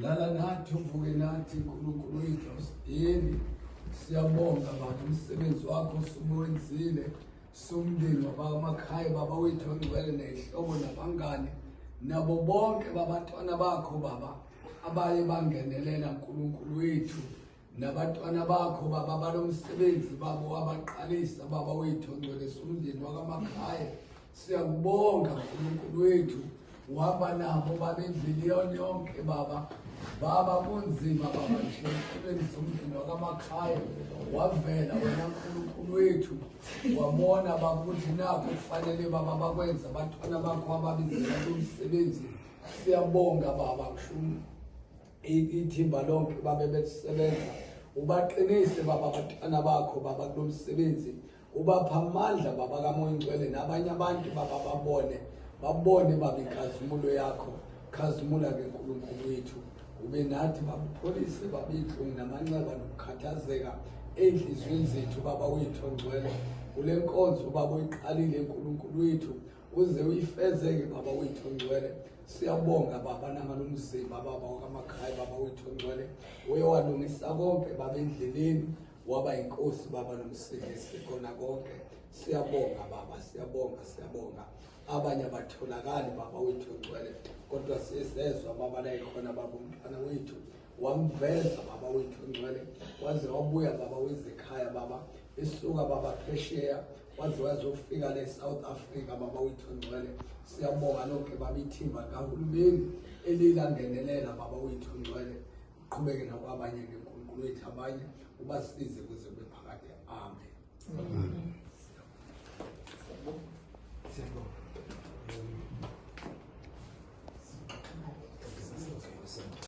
Lala nathi uvuke nathi Nkulunkulu wethu awusideli. Siyabonga Baba umsebenzi wakho osuwenzile. Somndeni wabamakhaya Baba wethu ongcwele ney'hlobo nabangani nabo bonke babantwana bakho Baba abaye bangenelela Nkulunkulu wethu nabantwana bakho baba balomsebenzi babo wabaqalisa baba wethu ongcwele somndeni wakamakhaya siyakubonga nkulunkulu wethu uhamba nabo baba endlini yonke baba baba kunzima baba nje empilweni zomndeni wakamakhaya wavela wena nkulunkulu wethu wabona baba ukuthi nakho kufanele baba bakwenza abantwana bakho ababizela kumsebenzi siyabonga baba kusho ithimba lonke babe belisebenza ubaqinise baba abantwana bakho baba kulo msebenzi ubapha amandla baba kamoya ingcwele nabanye abantu baba babone babone baba inkazimulo yakho khazimula ke nkulunkulu wethu ube nathi babupholise baba iy'nhlungu namanxeba nokukhathazeka ey'nhliziyweni zethu baba wethu ongcwele kule nkonzo baba oyiqalile nkulunkulu wethu uze uyifezeke baba wethu ongcwele siyabonga baba nangalomzimba baba wakamakhaya baba wethu ongcwele uye walungisa konke baba endleleni waba inkosi baba nomsindisi kona konke siyabonga baba siyabonga siyabonga abanye abatholakali baba wethu ongcwele kodwa siyesezwa baba la ikhona baba umntwana wethu wamveza baba wethu ongcwele waze wabuya baba wezekhaya baba esuka baba phesheya waze wazofika le South Africa baba wethu ongcwele siyabonga lonke baba ithimba kahulumeni elilangenelela baba wethu ongcwele uqhubeke nakwabanye ke uNkulunkulu wethu abanye ubasize kuze kube phakade amen.